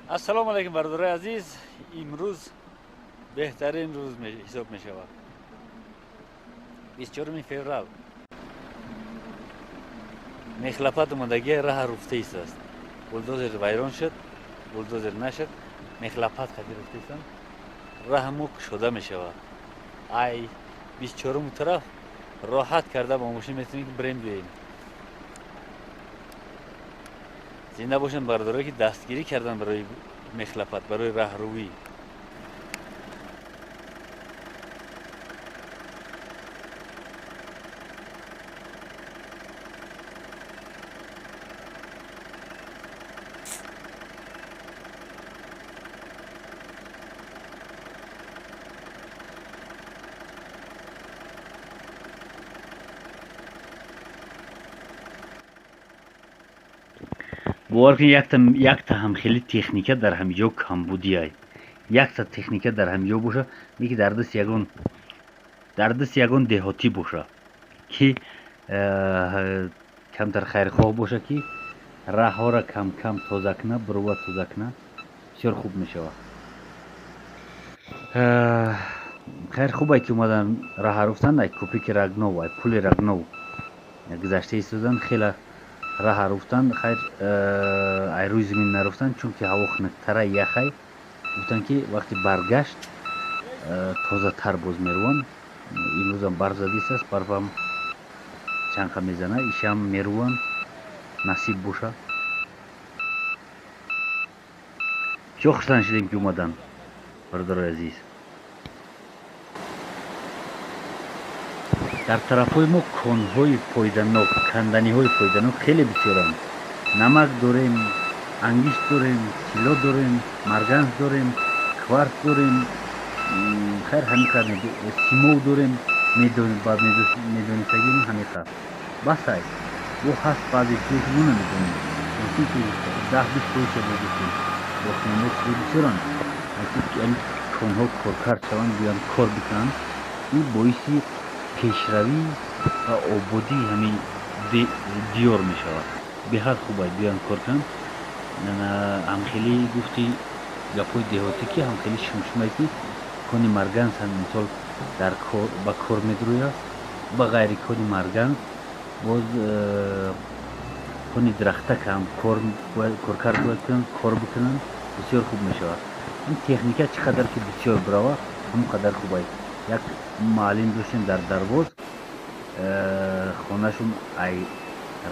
Ассалому алайкум, бародарои азиз. Имрӯз беҳтарин рӯз ҳисоб мешавад, 24 феврал. Мехлапат омадагия, раҳа руфта истааст. Булдозер вайрон шуд, булдозер нашуд, мехлапат хади руфта истанд. Раҳамо кушода мешавад. Ай 24-уму тараф роҳат карда бо мошин метавонем, ки бирем, биёем. Зинда бошанд бародарое, ки дастгирӣ карданд барои мехлапат, барои раҳрувӣ. Бовар кунед, якта ҳам хеле техника дар ҳамиҷо камбудиай. Якта техника дар ҳамиҷо боша, ки дар дасти ягон деҳотӣ боша, ки камтар хайрхоҳ боша, ки раҳҳоро кам-кам тоза куна, бурова тоза куна, бисёр хуб мешавад. Хайр, хубай, ки омадан, раҳа руфтанд. Ай кӯприки Рагнов, ай пули Рагнов гузашта истодан, хела раҳа руфтанд. Хайр, ай рӯи замин наруфтанд, чунки ҳаво хунуктара, яхай. Гуфтанд, ки вақти баргашт тозатар боз меруванд. Имрӯзам барф задистааст, барфам чанқа мезана, ишам меруванд, насиб боша. Бисёр хурсанд шудем, ки омаданд, бародарои азиз. Дар тарафҳои мо конҳои фоиданок, канданиҳои фоиданок хеле бисёранд. Намак дорем, ангишт дорем, тилло дорем, марганс дорем, кварц дорем. Хайр, ҳамин қадр. Симов дорем. Ба медонистагим ҳамин қадр басай. Бо ҳаст баъзе чизе, ки мо намедонем. Мумкин, ки 10-20 фоизша богуфтем, боқимонда чизе бисёранд, ки конҳо коркард шаванд, биёянд, кор бикунанд. Ин боиси пешравӣ ва ободии ҳамин диёр мешавад. Беҳад хуб аст, биёянд, кор кунанд. Ҳамхелӣ гуфти гапҳои деҳотӣ, ки ҳамхелӣ шумшумае, ки кони марганс ҳам мисол дар ба кор медурӯяд. Ба ғайри кони марганс боз кони дарахтак ҳам коркард бояд кунанд, кор бикунанд, бисёр хуб мешавад. Ин техника чӣ қадар ки бисёр бирава, ҳамон қадар хуб аст. Як муаллим доштем дар Дарвоз, хонашон ай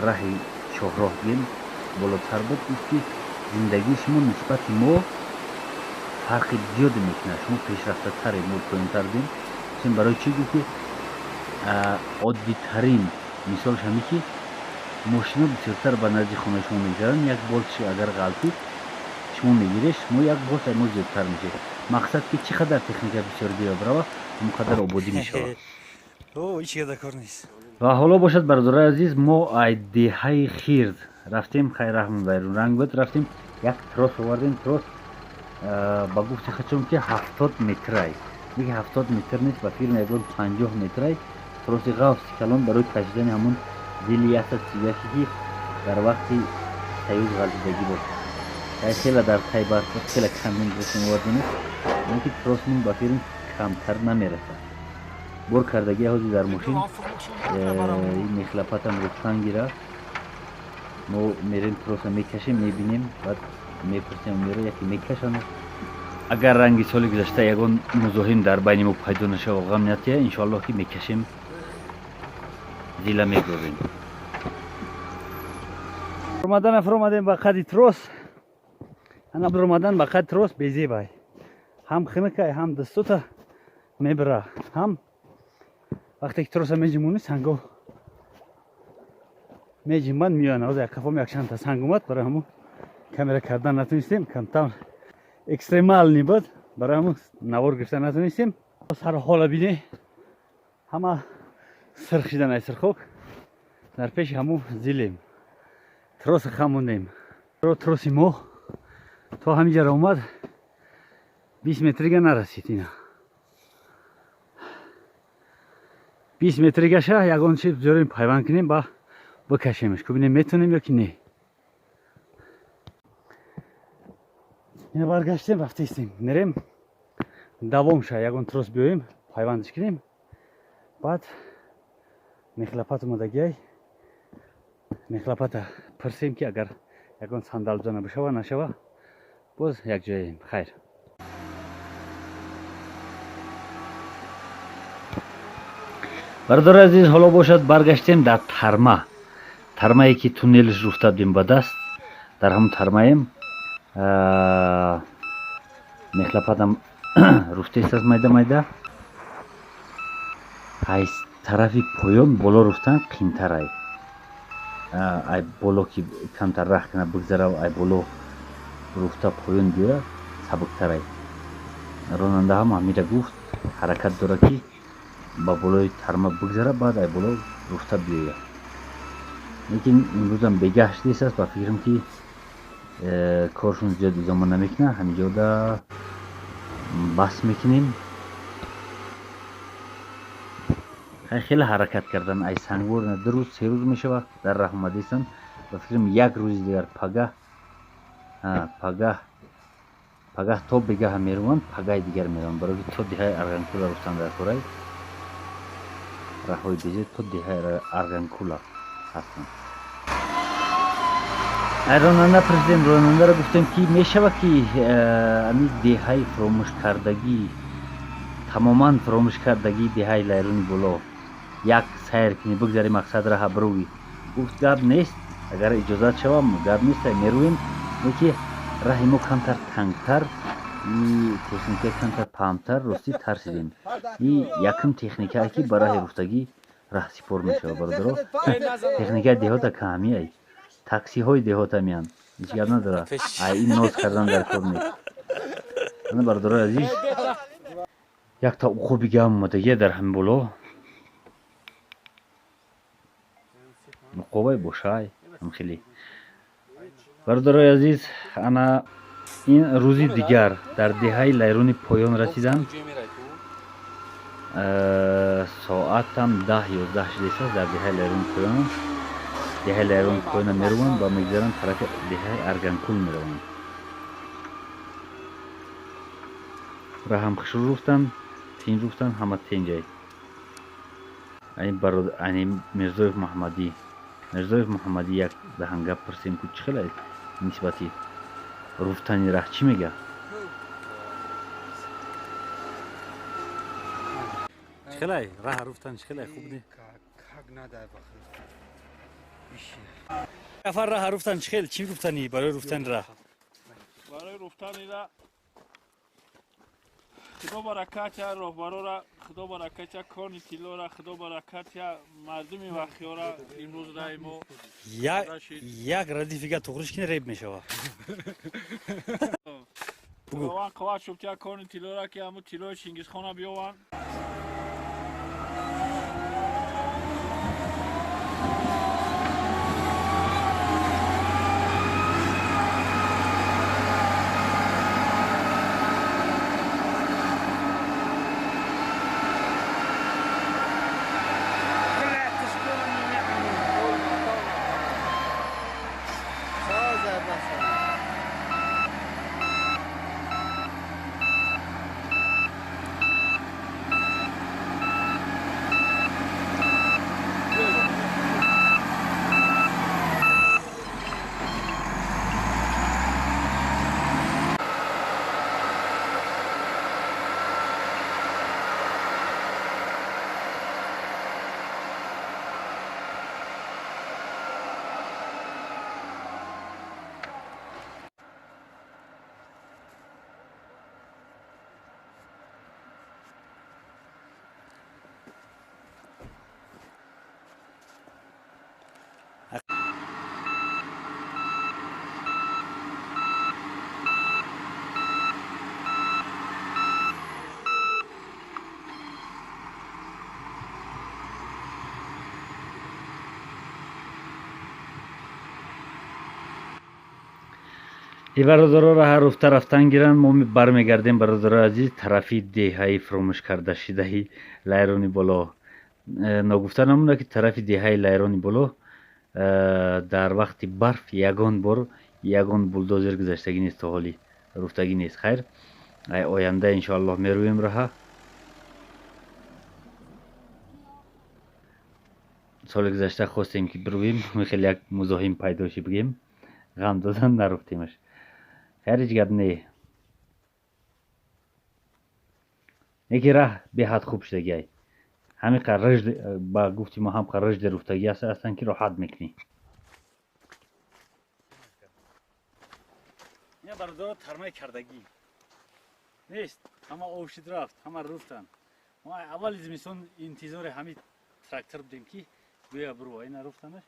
раҳи чоҳроҳ гем болотар буд. Гуфт, ки зиндагии шумо нисбати мо фарқи зиёде мекунад, шумо пешрафтатаред, мо поёнтар будем. Гуфтем, барои чӣ? Гуфт, ки оддитарин мисолш ҳаме, ки мошино бисёртар ба назди хонаи шумо мегузаранд. Як болтш агар ғалтид, шумо мегиред, шумо як болт мо зиёдтар мешед. Мақсад, ки чӣ қадар техника бисёр биё бирава, ҳамон қадар ободӣ мешавад. Ва ҳоло бошад, бародарои азиз, мо ай деҳаи Хирд рафтем. Хайр, раҳмон байрунранг буд, рафтем, як трос овардем. Трос ба гуфти хачом, ки 70 метрай, леки 70 метр нест, ба фирма ягон 50 метрай. Троси ғафси калон барои кашидани ҳамон зили 131, ки дар вақти Союз ғалтидагӣ буд. Хеле дар тай барф, хеле камин гирифтем, овардем, ки тросмон ба фирм камтар намерасад. Бор кардагӣ ҳозир дар мошин, мехлапатам руфтан гира. Мо мерем, троса мекашем, мебинем, баъд мепурсем, мера яке мекашанд. Агар ранги соли гузашта ягон музоҳим дар байни мо пайдо нашава, ғам натия, иншоаллоҳ, ки мекашем, зила мегузорем. Омадана фуромадем ба қади трос. Ана омадан ба қади трос безебай, ҳам хинакай, ҳам дастута мебира, ҳам вақте ки троса меҷимонӣ, санго меҷимбанд, меоянд. Ҳозир қафом якчандта санг омад, барои ҳамун камера кардан натонистем. Камтар экстремальный буд, барои ҳамун навор гирифта натонистем. Сар ҳола бине, ҳама сирх шидан ай сирхок. Дар пеши ҳамун зилем троса хамондем. Троси мо то ҳамин ҷара омад, 20 метрига нарасид. Ина 20 метригаша ягон чи бизорем, пайванд кунем, ба бикашемш, бинем, метонем ё ки не. Ина баргаштем, рафтаистем. Мерем давом ша, ягон трос биёем, пайвандиш кунем. Баъд мехлапат омадагиай. Мехлапата пурсем, ки агар ягон сандалзана бишава, нашава, боз якҷояем. Хайр. Бародари азиз, ҳоло бошад баргаштем дар тарма. Тармае ки туннелш руфта будем ба даст, дар ҳамон тармаем. Мехлапатам руфтаист аз майда майда. Ай тарафи поён боло руфтан қиинтарай. Ай боло ки камтар раҳ кана бигзара, ай боло руфта поён биёя сабуктарай. Ронанда ҳам ҳамира гуфт, ҳаракат дора ки ба болои тарма бигзара, баъд ай боло руфта биёя. Лекин имрӯзам бегаҳ шудааст, аст ба фикрам ки коршон зиёд идома намекунад, ҳаминҷода бас мекунем. Хеле ҳаракат кардан, ай сангвор 2 рӯз 3 рӯз мешавад дар раҳ омадаистанд. Ба фикрам як рӯзи дигар пагаҳ, пагаҳ то бегаҳа мераванд, пагаҳи дигар мераванд, барои ки то деҳаи Арғанкула руфтан дар корай раҳҳои безе то деҳаи Арғанкула ҳастанд. Ай ронанда пурсидем, ронандаро гуфтем ки мешавад ки ами деҳаи фуромӯшкардагӣ, тамоман фуромӯшкардагии деҳаи Лайрони боло як сайр кунӣ, бигзари мақсад раҳа бирӯӣ. Гуфт гап нест, агар иҷозат шавам гап нест, мерӯем, леки раҳи мо камтар тангтар, и техника камтар паҳмтар, ростӣ тарсидем. И якум техникае ки ба раҳи руфтагӣ раҳсипор мешавад, бародаро. Техникаи деҳота каҳамиай, таксиҳои деҳота меянд, ҳеҷ гап надорад. Ай ин ноз кардан дар кор нест. Ана бародарои азиз, якта уқуби гам омадагия дар ҳамин боло. Уқобай бошай, ҳам хеле. Бародарои азиз, ана ин рӯзи дигар дар деҳаи Лайрони поён расидам. Соатам 10-11 шудааст дар деҳаи Лайрони поён. Деҳаи Лайрони поёна мераванд ва мегзаранд тарафи деҳаи Арганкул мераванд. Раҳам хушрӯ руфтанд, тинҷ руфтанд, ҳама тинҷай. Ани Мирзоев Муҳаммадӣ. Мирзоев Муҳаммадӣ як даҳангап пурсем ку чӣ хел нисбати руфтани раҳ чӣ мега? Чӣ хелай? Раҳ руфтан чӣ хелай? Хуб не? Нафар раҳ руфтан чӣ хел? Чӣ гуфтанӣ барои руфтани раҳ? Барои руфтани раҳ Худо баракатя роҳбарора, Худо баракатя кони тиллора, Худо баракатя мардуми вахиёра. Имрӯз раи мо як радифига туғриш кини реб мешава. Худованд қувват шубтя кони тиллора ки ҳамун тиллои Чингизхона биёванд. И бародароро ҳар руфта рафтан гиранд, мо бармегардем, бародарои азиз, тарафи деҳаи фуромӯшкардашудаи Лайрони боло. Ногуфта намонад ки тарафи деҳаи Лайрони боло дар вақти барф ягон бор ягон булдозер гузаштагӣ нест то ҳоли. Руфтагӣ нест. Хайр, оянда иншоаллоҳ мерӯем раҳа. Соли гузашта хостем ки бирӯем, хеле як музоҳим пайдо ши бигем, ғам додан наруфтемаш. Хайр, ҳеҷ гап не. Яке раҳ беҳад хуб шудагиай. Ҳамин қадр рашд ба гуфти мо ҳам қадр рашди руфтагӣ аст, ҳастанд ки роҳат мекунӣ. Ина бародаро тармай кардагӣ нест, ҳама об шид рафт, ҳама руфтанд. Мо аввали зимистон интизори ҳамин трактор будем ки гӯя бурва, ина руфтанаш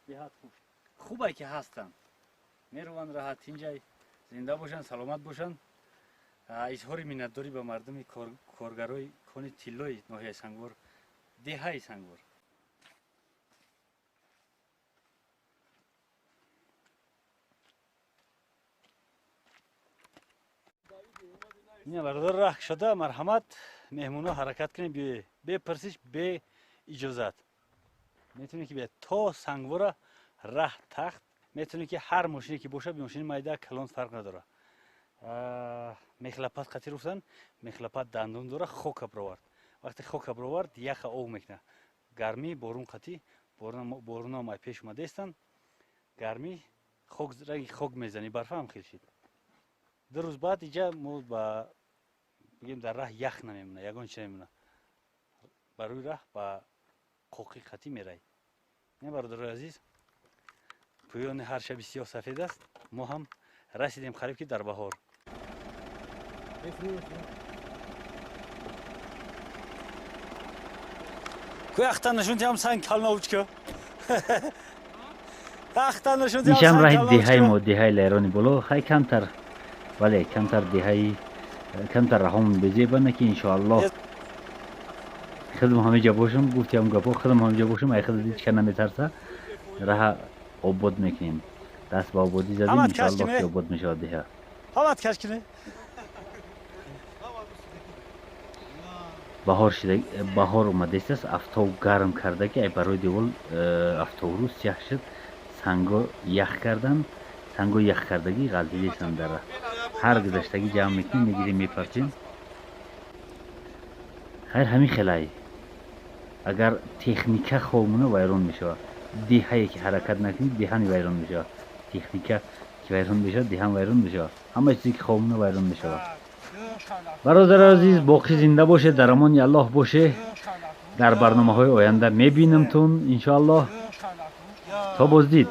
беҳад хуб. Хубай ки ҳастанд, меруванд раҳат, тинҷай, зинда бошанд, саломат бошанд. Изҳори миннатдорӣ ба мардуми коргарои кони тиллои ноҳияи Сангвор, деҳаи Сангвор. Ина бародар раҳ шуда, марҳамат, меҳмонҳо ҳаракат кунед, биёед бе пурсиш, бе иҷозат. Метавонед ки биёед то Сангвора раҳ тахт, метавонед ки ҳар мошине ки бошад, мошини майда калон фарқ надорад. Мехлапат қатӣ руфтан, мехлапат дандон дора, хока бировард. Вақте хока бировард, яха об мекунад. Гармӣ борун қатӣ, борунаам ай пеш омадаистанд. Гармӣ хок, ранги хок мезанӣ, барфа ҳам хел шид. Ду рӯз баъд иҷа мо ба бигем дар раҳ ях намемонад, ягон чи намемонад. Ба рӯи раҳ ба қоқи қатӣ мерай. Не бародарои азиз, пӯёни ҳар шаби сиёҳ сафед аст. Мо ҳам расидем қариб ки дар баҳор. Ишам раҳи деҳаи мо, деҳаи Лайрони боло. Хай камтар, вале камтар деҳаи камтар раҳом безебана ки иншоаллоҳ хидм ҳамиҷа бошам, гуфтиам гапо, хидм ҳамиҷа бошам, ай хидм ҳеҷ ка наметарса, раҳа обод мекунем. Даст ба ободӣ задем, иншоаллоҳ ки обод мешавад деҳа. Ҳамат каш кине. Баҳор шида, баҳор омадааст, афтоб гарм карда ки ай барои девол афтобрӯз сиёҳ шуд, санго ях кардан, санго ях кардагӣ ғалтидесанд дар раҳ. Ҳар гузаштагӣ ҷамъ мекунем, мегирем, мепартем. Хайр, ҳамин хелай. Агар техника хомона вайрон мешавад, деҳае ки ҳаракат накунӣ, деҳани вайрон мешавад. Техника ки вайрон мешавад, деҳан вайрон мешавад. Ҳама чизе ки хомона вайрон мешавад. Бародари азиз, боқӣ зинда боше, дар амони Аллоҳ боше. Дар барномаҳои оянда мебинамтун иншоаллоҳ. То боздид.